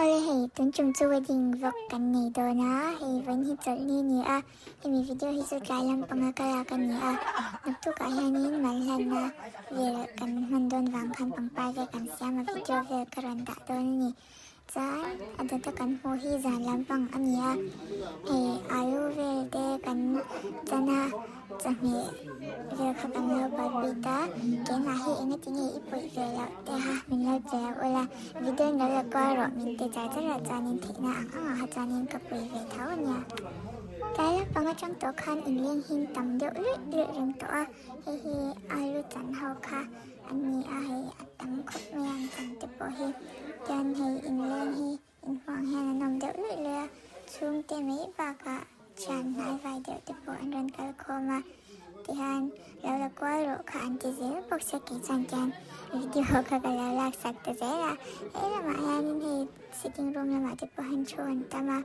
Awle hei tun tum chu wedding vlog kan nei dawn a, hei vawiin hi chawlhni a ni a, hemi video hi chu tlai lampanga ka lak a ni a, naktukah hianin malhlanna vel kan hman dawn vang khan pangpar vel kan siam a video vel ka rawn dah dawn a ni. Chuan a dawta kan hmuh hi zan lampang a ni a, hei alu vel te kan chan a, chawhmeh vel kha kan lo buaipui ta, keimah hi eng ati nge i puih ve loh te kha min lo che lo ula, video in lo la kual rawh min ti char char a chuanin theihna ang ang ah kha chuanin ka pui ve tho a nia. Tlai lampang atang tawh khan inleng him tam deuh luih luih reng tawh a, hei hi alu chan ho kha. An ni a hei a tam khawp mai a an chan te pawh hi tian hei inleng hi inhuang hian an awm deuh luih luih a chhungte mai bakah thian hnai vai deuh te pawh an rawn kal khawm a tihian lo la kual rawh kha an ti zel bawk sia kei chuan tian video kha ka lo laksak ta zel a hei lamah hianin hei sitting room lamah te pawh hian thu an tam a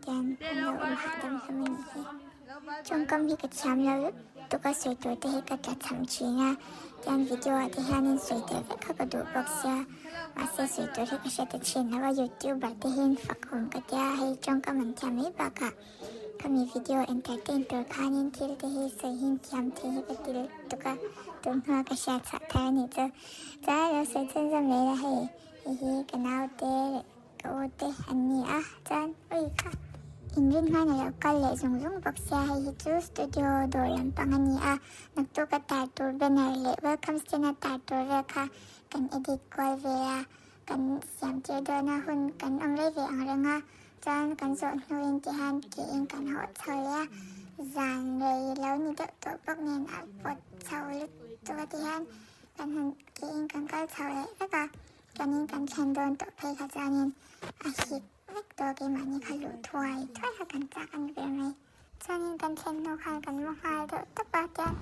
tian an lo awm hahdam hlawm a nih hi. Tawngkam hi ka thiam lo lutuk a sawi tur te hi ka tla cham thin a, tian video ah te hianin sawi tel vek kha ka duh bawk sia, mahse sawi tur hi ka hre ta thin lo a, youtuber te hian fak awm ka tia, hei tawngkam an thiam mai bakah khami video entertain tur khanin thil te hi sawi hin thiam thei hi ka ti lutuk a, tun hma ka hriat chhuah thar a nih chu, chuan lo sawi chhunzawm leh ila hei hei hi ka naute leh. Ka u te an ni a chuan ui kha inrin hman a lo kal leh zung zung bawk sia hei hi chu studio dawr lampang a ni a naktuk a tar tur banner leh welcome stand a tar tur vel kha kan edit kual vel a kan siam tir dawn a hun kan awm rei ve ang reng a chuan kan zawh hnuin ti hian tiin kan hawh chho leh a zan rei lo ni deuh tawh bawk nen a pawt chho lutuk a ti hian kan han tiin kan kal chho leh vek a. Kan in kan thlen dawn tawh phei kha chuanin a hik vek tawh keimahni kha luh thuai thuai kha kan chak a ni ber mai. Chuanin kan thlen hnu khan kan mu nghal deuh tawp a tian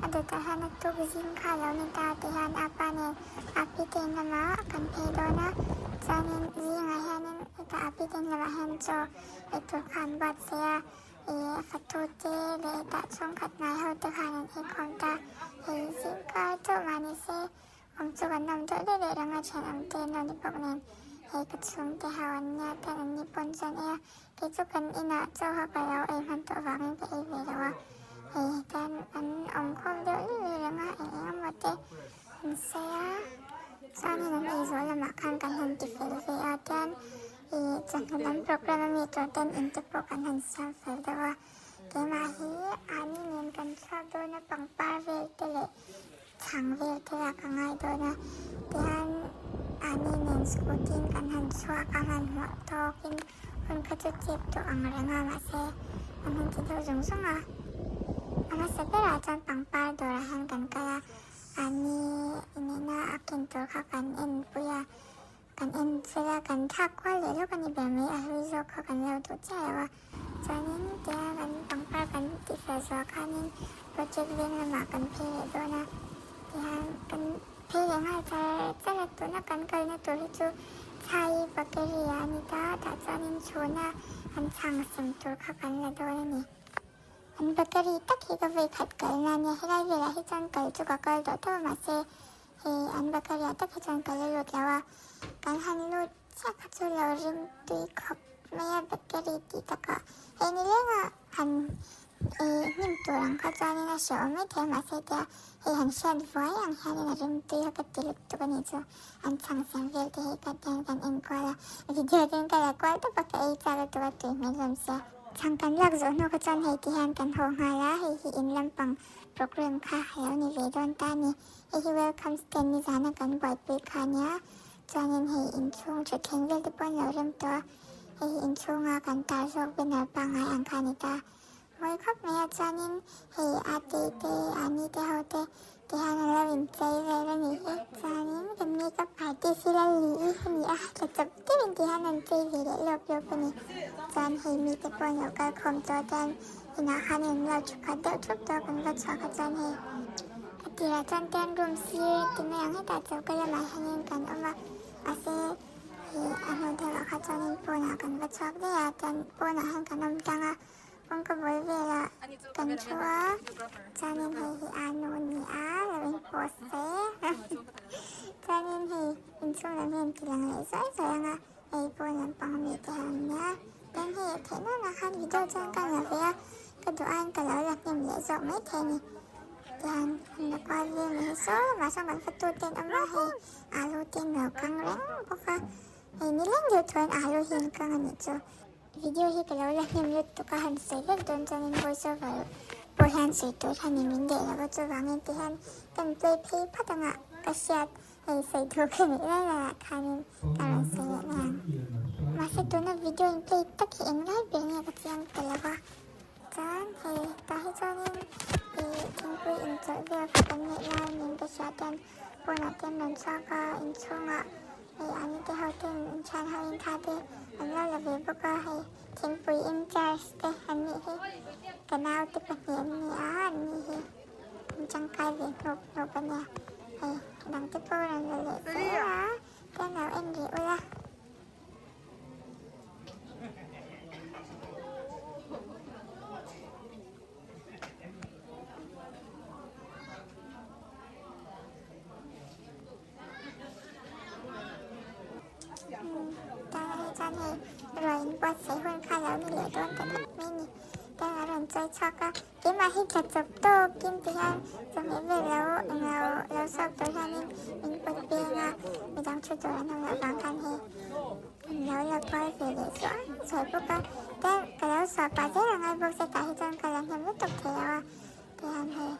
a dawtah hian a tuk zing kha lo ni ta ti hian a pa nen a pi te in lamah kan phei dawn a chuanin zingah hianin hetah a pi te in lamah hian chaw ei tur kha an buatsaih a ih a fatu te leh hetah chhungkhat hnai ho te khan an eikhawm ta hei zing kar chauh mah ni se. Awm chu kan awm deuh leh leh reng a thian awm te an lo ni bawk nen hei ka chhungte ho an nia ten an ni pawn chuan ei a kei chu kan inah chaw kha ka lo ei hman tawh vangin ka ei ve lo a hei hetian an awm khawm deuh leh leh reng a eng eng emaw te an sawi a chuanin an ei zawh lamah khan kan han ti fel ve a tian ih chawhnu lam program ami tur ten in te pawh kan han siam fel deuh a keimah hi ani nen kan chhuak dawn a pangpar vel te leh. Chhang vel te lah ka ngai dawn a, tihian ani nen scooty in kan han chhuak a, hmanhmawh tawkin hun kha chu chep tawh ang reng a, mahse an han ti deuh zung zung a. A hmasa berah chuan pangpar dawrah hian kan kal a, ani inneihna a ken tur kha kan en pui a, kan en fel a, kan thlak kual leh lawk a ni ber mai, a hlui zawk kha kan lo duh chiah lo a. Chuanin tia kan pangpar kan tihfel zuah khanin project veng lamah kan phei leh dawn a, tihian kan phei leh nghal char char a, tuna kan kalna tur hi chu Chhai bakery ah a ni ta, tah chuanin chhuna an chhang sem tur kha kan la dawn a ni. An bakery tak hi ka vawi khat kalna a nia, helai velah hi chuan kal chu ka kal tawh tawh a mahse hei an bakery ah tak hi chuan ka la lut lo a, kan han lut chiah kha chu lo rim tui khawp mai a bakery tih takah hei ni lenga han ih hnim tur ang kha chuanin a hre awm mai thei a mahse tia hei han hriat vuai ang hianin a rim tui kha ka ti lutuk a nih chu an chhang siam vel te hi ka tian kan en kual a video ten ka la kual tawp a ka ei chak lutuk a tui hmel hlawm sia. Chhang kan lak zawh hnu kha chuan hei ti hian kan haw nghal a hei hi in lampang program kha a lo ni ve dawn ta a ni hei hi welcome stand nizana kan buaipui kha a nia. Chuanin hei inchhung thutthleng vel te pawh an lo rem tawh a, hei hi inchhunga kan tar zawk banner pangngai ang kha a ni ta. Mawi khawp mai a, chuanin hei Atei te, Ani te ho te ti hian an lo inchei vel a nih hi. Chuanin kan makeup artist hi Lalli a ni a, tla chawp deuhin ti hian an chei ve leh lawp lawp a ni. Chuan hei mite pawh an lo kal khawm tawh a, tian inah khan an lo thu khat deuh thup tawh a, kan va chhuah kha chuan hei A tirah chuan ten room sir ti mai ang hetah choka lamah hianin kan awm a, mahse ih a hnu deuhah kha chuanin pawnah kan va chhuak daih a, chuan pawnah hian kan awm tlang a, kawngka bul velah kan thu a, chuanin hei hi a nu a ni a, lo in post se. Chuanin hei inchhung lam hian ti lang leh zuai zuai ang a, hei pawn lampang ami te ho an nia. Tin hei theih nana khan video chuan ka la ve a, ka duh aiin ka lo la hnem leh zawk maithei a ni. Tihian an la kual vel mai hi saw lamah sawn kan fatu te an awm a, hei alu te an lo kang reng bawk a, hei nileng deuh thuain alu hi an kang a nih chu. Video hi ka lo la hnem lutuk a, han sawi vek dawn chuanin voice over pawh hian sawi tur hian i min daih lo a, chuvangin ti hian kan play phei phawt anga ka hriat hei sawi tur ka neih lai lai ah khanin ka rawn sawi leh mai ang. Mahse tuna video in play tak hi englai ber nge ka chiang ta lo a, chuan hei tah hi chuanin ih thingpui inchawlh vel kha kan neih lai niin ka hria ten pawnah te an rawn chhuak a, inchhungah Hei ani te ho ten in thian ho in tha te an lo la ve bawk a, hei thingpui in charge te an nih hi ka nau te pahnih an ni a, an nih hi an tangkai ve hnup hnup a nia, hei dang te pawh rawn la leh zel a, te an lo en rih ula. Tana hi chuan hei ruai in buatsaih hun kha lo ni leh dawn ta daih mai ni. Tana a rawn chawi chhuak a, keimah hi tla chawp tawkin ti hian chawhmeh vel lo englo lo sawp tur hianin min pawt peng a, midang thu tur an awm loh vang khan hei an lo la kual ve leh zuah zuai bawk a. Tin ka lo suah pah zel ang ai bawk se tah hi chuan ka la hnem lutuk thei lo a. Tihian hei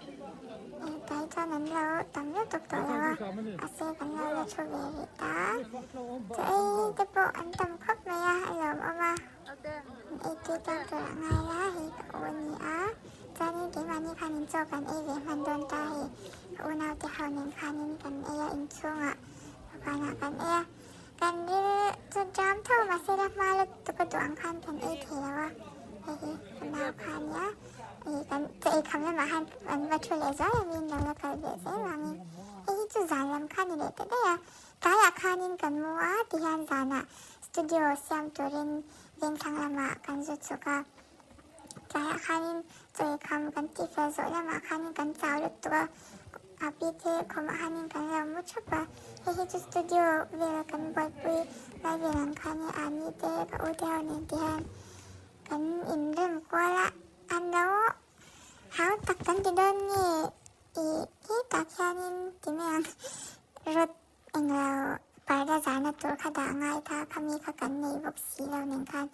tlai chuan an lo tam lutuk tawh lo a, mahse kan lo la thu ve rih ta. Chaw ei te pawh an tam khawp mai a, a lawmawm a, an ei tui tlang tur a ngai la, hei ka u a ni a, chuanin keimahni khanin chaw kan ei ve hman dawn ta hei, ka unaute ho nen khanin kan ei a, inchhungah dawhkanah kan ei a, kan ril chu jam tho mahse la hma lutuk a duh ang khan kan ei thei lo a, hei hi ka nau kha a nia. Ih kan chaw ei kham lamah khan an va thu leh zuai a miin lo la kal ve zel vangin hei hi chu zan lam kha ni leh ta daih a, tlaiah khanin kan mu a tihian zanah studio siam turin vengthlang lamah kan zu chhuk a, tlaiah khanin chaw ei kham kan tih fel zawh lamah khanin kan chau lutuk a, a pi te khawmah khanin kan lo mu thap a, hei hi chu studio vel kan buaipui lai vel ang khanin ani te ka u te ho nen tihian. Kan inrem kual a, an lo hau tak kan ti dawn nge tih hi tak hianin ti mai ang. Rod englo parda zarna tur kha dah ngai kha khami kha kan nei bawk si lo nen khan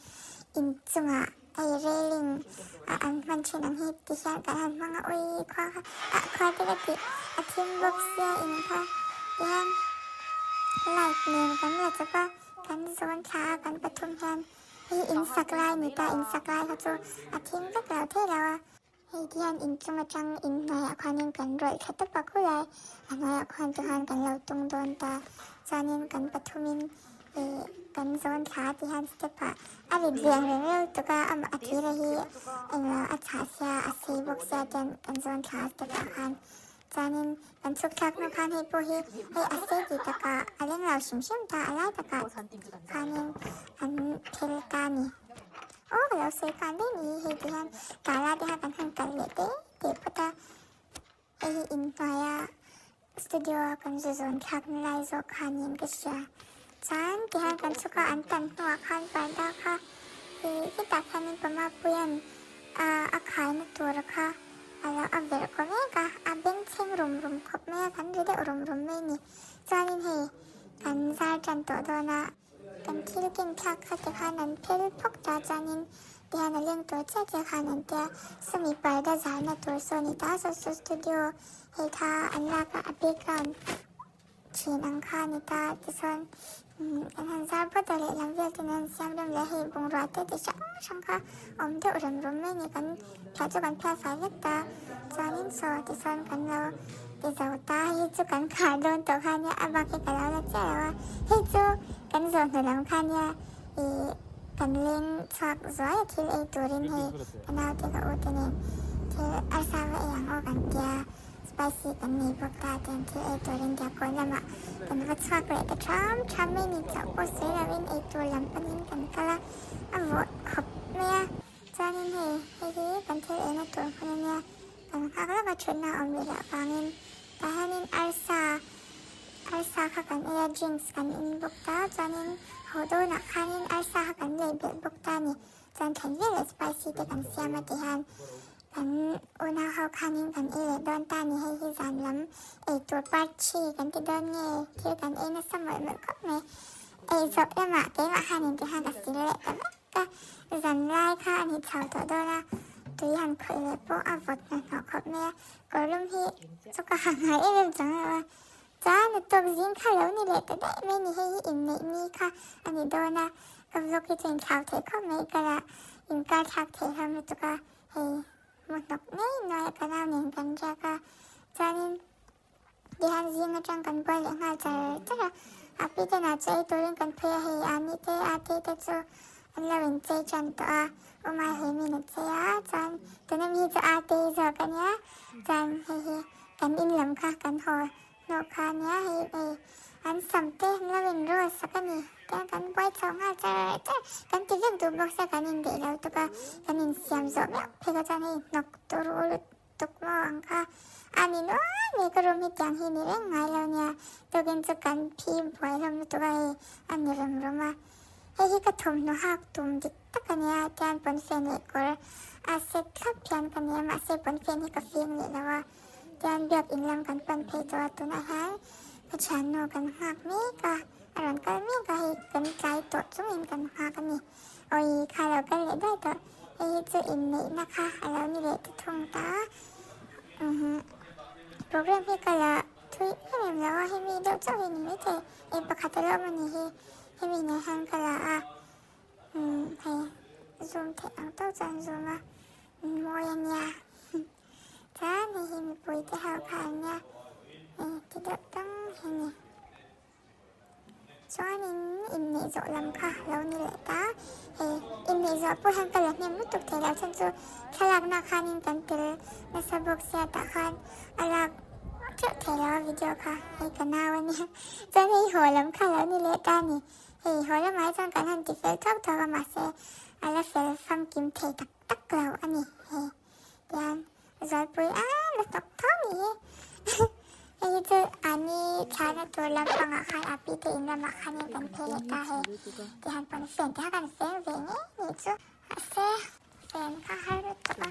inchungah hei railing a an hman thin ang hi ti hian kan han hmang a, ui khua kha ah khua te ka tih a thim bawk sia in kha tihian light nen kan la chawp a, kan zawn thla a kan pathum hian. Hei in sak lai ni ta, in sak lai kha chu a thim vek lo thei lo a. Hei ti hian inchung atang in hnuaiah khuanin kan rawlh tha tawp a khulai, a hnuaiah khuan ti khan kan lo tung dawn ta. Chuanin kan pathumin ih kan zawn thla ti hian step ah a rit ve ang reng reuh tuk a, amah a thira hi englo a chhah sia a sei bawk sia chuan kan zawn thla a step ah khan. Chuanin kan chhuk thlak hnu khan hei pawh hi hei a sei tih takah a leng lo hrim hrim ta, a lai takah khanin an phel ta a ni. Aw ka lo sawi khan daih ni hi hei ti hian tala te kha kan han kal leh teh teh phawt a, hei hi inhnuaia studio a kan zu zawn thlak na lai zawk kha niin ka hria. Chuan ti hian kan chhuk a an tan hnuah khan parda kha ih hetah khianin Pamapuia'n a khaina tur kha a lo a verh kaw mek a, a bengchheng rum rum khawp mai a, kan ri deuh rum rum mai a ni. Chuanin hei kan zar tan tawh dawn a, kan thil ken thlak kha te khan an phel phawk ta chuanin ti hian a leng tur chiah chiah khan an tia, sawmi parda zarna tur saw ni ta saw saw studio hei kha an lak a, a background Thin ang kha a ni ta tichuan kan han zar phawt a lehlam vel ten an siam rem leh hei bungrua te ti hrang hrang kha awm deuh rem rum mai a ni kan phiah chu kan phiah fai vek ta chuanin saw tichuan kan lo ti zo ta hei chu kan khar dawn tawh kha nia a bak hi ka lo la chiah lo a hei chu kan zawh hnu lam kha nia ih kan leng chhuak zuai a thil ei turin hei ka naute ka u te nen thil arsa va ei ang aw kan tia. Spicy kan nei bawk ta tiang thil ei turin Diakkawn lamah kan va chhuak leh ta ṭham ṭham mai ni chauh pawh sawi lovin ei tur lam panin kan kal a, a vawt khawp mai a. Chuanin hei hei hi kan thil eina tur hmun a nia, kan nghak lawk a ṭhutna a awm rih loh vangin tah hianin arsa arsa kha drinks kan in bawk ta chuanin haw dawnah khanin arsa kha kan lei belh bawk ta a ni. Chuan thlen vel leh spicy te kan siam a tihian kan unau ho khanin kan ei leh dawn ta a ni. Hei hi zan lam ei tur part thi kan ti dawn nge thil kan ei nasa mawlh mawlh khawp mai. Ei zawh lamah keimah khanin tihian ka sil leh ta vek a, zan lai kha a ni chho tawh dawn a, tui han khawih leh pawh a vawt hnahnawh khawp mai a, kawrlum hi chu ka ha ngai em em chang lo a. Chuan a tawk zing kha lo ni leh ta daih mai ni, hei hi inneih ni kha a ni dawn a, ka vlog hi chu inthlau theih khawp mai ka la inkar thlak theih hlawm lutuk a, hei mu hnawk ngei nuai a ka nau nen kan riak a, chuanin tihian zing atang kan buai leh nghal char char a, a pi te nah chu ei turin kan phei a, hei a ni te a te te chu an lo inchei tan tawh a, Umar hei min a chei a, chuan tuna mi hi chu a te zawk a nia, chuan hei hi. Kan in lam kha kan haw hnawh kha a nia hei hei an sam te an lo in roll sak a ni tiang kan buai chho nghal char char kan ti vek duh bawk sia kan in deih lo tuk a kan in siam zawh meuh phei kha chuan hei hnawk tur u lutuk maw ang kha a ni nuai mai ka room hi tiang hi ni reng ngai lo nia tukin chu kan phi buai hlawm lutuk a hei a ni rem rum a hei hi ka thawmhnaw hak tum dik tak a nia tiang pawnfen leh kawr a set thlap hian ka nia mahse pawnfen hi ka feng leh lo a. Tian biak in lam kan pan phei tawh a, tunah hian ka thiannu kan nghak mek a, a rawn kal mek a, hei kan tlai tawh chungin kan nghak a ni. Awi kha lo kal leh daih tawh, hei hi chu inneihna kha a lo ni leh ta thung ta a, umm program hi ka la thui em em lo a, hemi deuh chauh hi ni maithei, ei pakhat a lo awm a ni hi, hemi nen hian ka la a, umm hei zoom theih ang tawk chuan zoom a, mawi a nia. Chuan hei hi mipui te ho kha an nia hei ti deuh tang hi ni. Chuanin inneih zawh lam kha lo ni leh ta. Hei inneih zawh pawh hian ka la hnem lutuk thei lo chhan chu thlalakna khanin kan tel nasa bawk sia tah khan a lak teuh thei lo a video kha hei ka nau a nia. Chuan hei haw lam kha lo ni leh ta ni. Hei haw lamah hi chuan kan han ti fel thuak thuak a mahse a la fel famkim thei tak tak lo a ni hei. Tian Zualpui a la tawk tho ni hi. Hei hi chu ani thlana tur lampangah khan a pi te in lamah khanin kan phei leh ta hei. Tihan pawn fen te kha kan feng ve ngei ni chu. Mahse fen kha har lutuk a.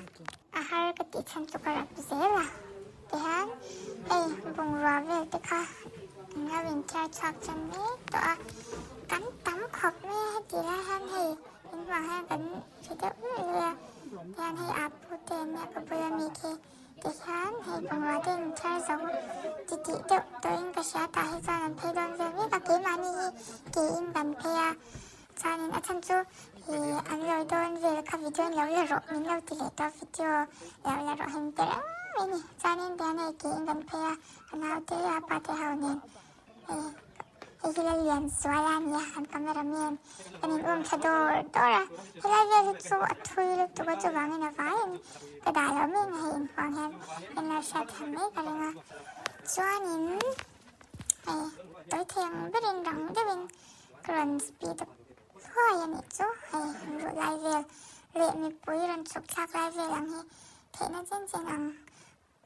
A har ka tih chhan chu ka rap zel a. Tihian hei bungrua vel te kha an lo inthiar chhuak chan mek tawh a. Kan tam khawp mai a heti lai hian hei in hmuh ang hian kan Hre deuh luih luih a, tihian hei a pu te an nia ka bula mi khi tihian hei bungrua te in thiar zo ti tih deuh tawhin ka hria tah hi chuan an phei dawn vel mek a keimahni hi keiin kan phei a chuanin a chhan chu ih an lawi dawn vel kha video in lo la rawh min lo ti leh tawh video lo la rawh heng te reng mai ni chuanin tihian hei keiin kan phei a ka naute a pa te ho nen hei. Hei hi Lalian Zuala a ni a, an camera man kan in um thla dawr dawr a, helai vel hi chu a thui lutuk a chuvangin a vaiin ka dah loh mek a hei inhuang hian en lo hriat thiam mai ka ring a, chuanin hei tawi thei ang berin rang deuhin ka rawn speed up hluai a nih chu, hei an ruh lai vel leh mipui rawn chhuk thlak lai vel ang hi theihna chen chen ang.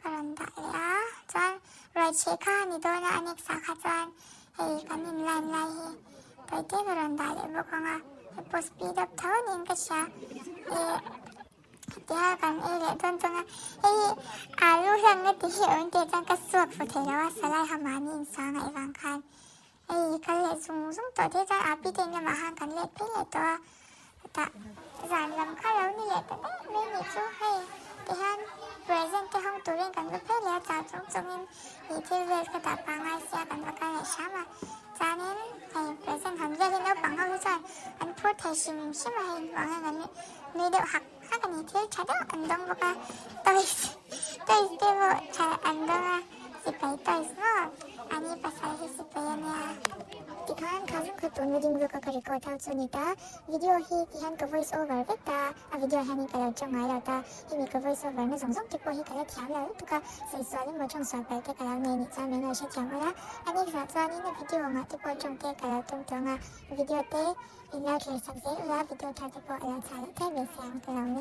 Ka rawn dah leh a, chuan ruai chheh kha a ni dawn a, a next ah kha chuan hei kan in line lai hi tawi te ka rawn dah leh bawk ang a, hei pawh speed up tho niin ka hria, ih hetia kan ei leh dawn chuan a hei hi alu hian nga ti hi awm tih chuan ka suak fu thei lo a, salai ha mahni in sa ngaih vang khan hei kal leh zung zung tawh te chuan api te in lamah khan kan let phei leh tawh a. Tah zan lam kha lo ni leh ta daih mai nih chu hei tihian present te hawng turin kan va phei leh a chau chung chungin ih thil vel kha tah pangngai sia kan va kal leh hram a chuanin hei present hawn vel hi naupang ho hi chuan an phur thei hrim hrim a hei inhmuh ang hian an nui deuh hak hak a ni thil tha deuh an dawng bawk a toys toys te pawh tha an dawng a sipai toys maw ani pasal hi sipai a nia. Tikhan kha zung kha tun wedding vlog a ka record ho chu a ni ta. Video hi ti hian ka voice over vek ta a, video hianin ka lo tawng ngai lo ta. Hemi ka voice over na zawng zawng te pawh hi ka la thiam lo lutuk a, sawi sual emaw tawng sual palh te ka lo nei nih chuan min lo hrethiam ula. A next ah chuanin a video ngah te pawh tawng te ka lo tum tawng a, video te in lo thlir sak zel ula, video thar te pawh a lo chah loh thei ve si ang ka lo ni.